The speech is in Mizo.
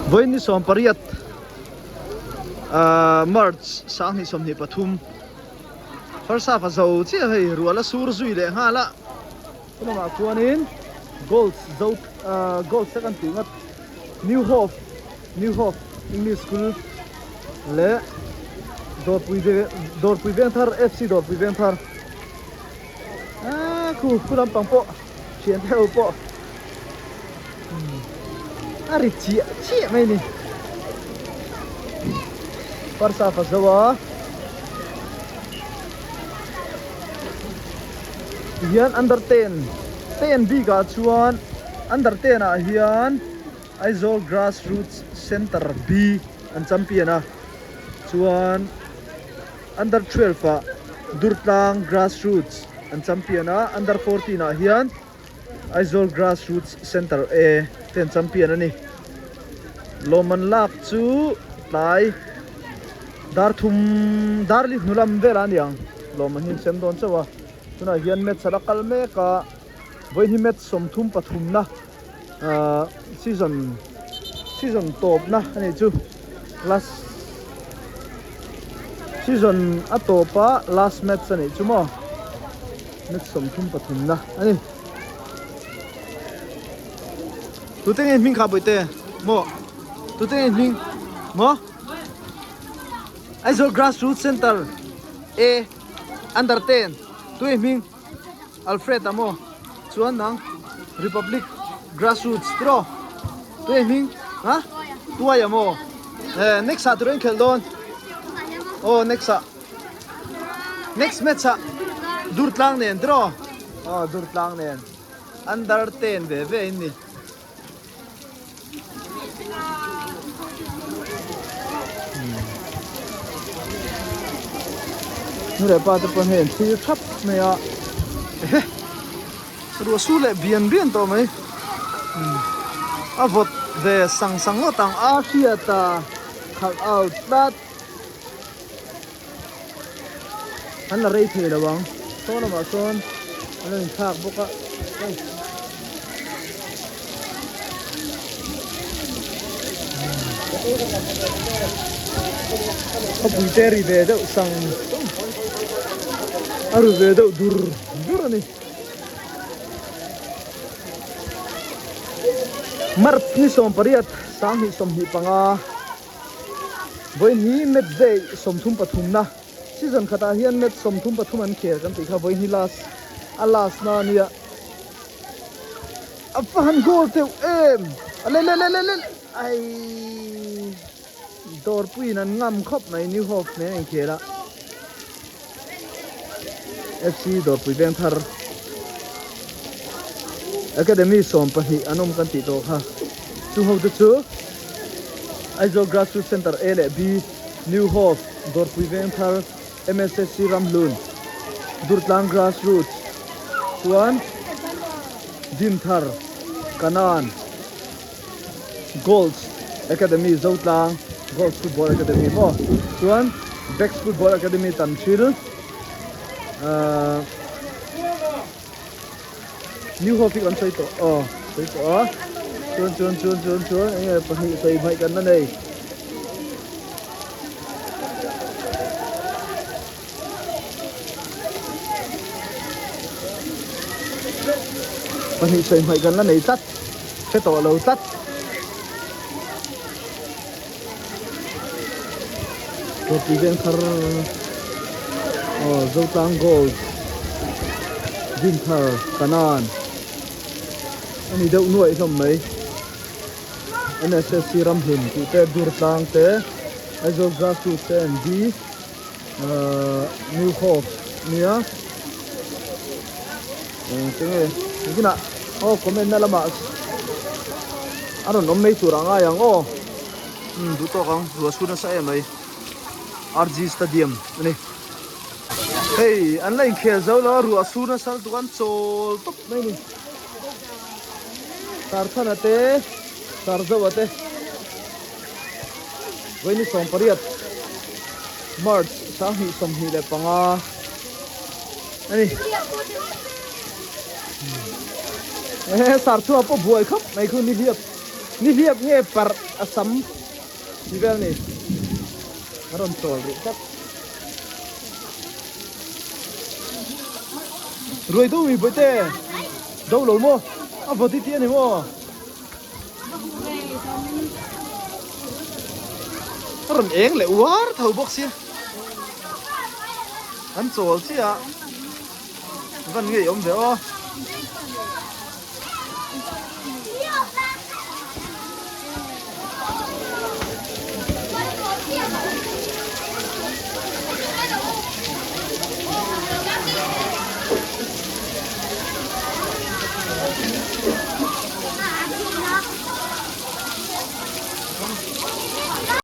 Vawiin ni 18 ahh March 2023 first half a zo chiah hei ruah la sur zui leh nghal a lamah chuanin goals zo ahh goals te kan tih ngawt New Hope New Hope English School leh Dawrpui Dawrpui Vengthar FC Dawrpui Vengthar ahh khu khu lampang pawh thian te ho pawh a ri chiah chiah mai a ni parsa fa zo a tihian under 10 10 bikah chuan under 10 ah hian Aizawl Grass Roots Centre B an champion a chuan under 12 ah Durtlang Grass Roots an champion a under 14 ah hian Aizawl Grass Roots Centre A te an champion a ni. Lawmman lak chu tlai dar thum dar li hnu lam velah a ni ang. Lawmman hi an sem dawn chauh a. Tunah hian match a la kal mek a, vawiin hi match 33 na ahh season season tawpna a nih chu last season a tawpa last match a nih chu maw. Match 33 na a ni. Tute nge hming kha bawihte maw? Tute nge hming maw? Aizawl Grassroots Center A Under 10 tu nge hming? Alfred a maw? Chuan nang Republic Grassroots tiraw? Tu nge hming? Ha? Tuai a maw? Eh next ah tiraw in khelh dawn? Aw next ah. Next match ah Durtlang nen tiraw? Aw Durtlang nen under 10 ve ve in ni. Nu leh pa te pawn hei an thlir thap mai a ehe ruah su leh bian bian tawh mai a vawt ve sang sang ngawt ang a hriat a khalh out tlat. An la rei thei lo ang saw lamah sawn an lo inthlak bawk a hei khawpui te ri ve deuh sang a ri ve deuh dur dur a ni March ni 18 2025. Vawiin hi match day 33 na season khatah hian match 33 an khel kan tih kha vawiin hi last a last na ania a va han goal teuh em a le le le le le ai dawrpuiin an ngam khawp mai New Hope nen a inkhel a FC dawrpui veng thar Academy 12 an awm kan tih tawh kha chu ho te chu Aizawl Grassroots Centre A leh B New Hope dawrpui veng thar MSSC Ramhlun Durtlang Grassroots chuan Dinthar Kanan Golds Academy Zotlang Golds Football Academy maw chuan Bex Football Academy Tanhril ahh New Hope hi kan sawi tawh aw sawi tawh a chuan chuan chuan chuan chuan eng nge pahnih sawi hmaih kan la nei pahnih sawi hmaih kan la nei tlat hre tawh lo tlat Dawrpui veng thar aw Zotlang Gold Dinthar Kanan a ni deuh nuaih hlawm mai N_S_S_C Ramhlun tih te Durtlang te Aizawl Grassroots te an B ahh New Hope nia eng che nge engtinah aw comment na lamah a rawn awm mai tur a ngai ang aw umm duh tawk ang ruah chhun nasa em mai R_G stadium a ni hei an la inkhel zo lo a ruah chhun nasa lutuk a an chawl tawp mai a ni Tarthana te Tarzoa te. Vawiin 18 March 2025 a ni. Ehe sar chhuah pawh buai khawp mai khu ni hliap. Nihliap nge parh a sam tih vel a ni. A rawn chawl rih tlat. Ruai do mi bawihte do lo maw? A vawt i tih a ni maw? A rawn eng leh uar tho bawk sia. An chawl chiah a. Van ngei awm ve aw.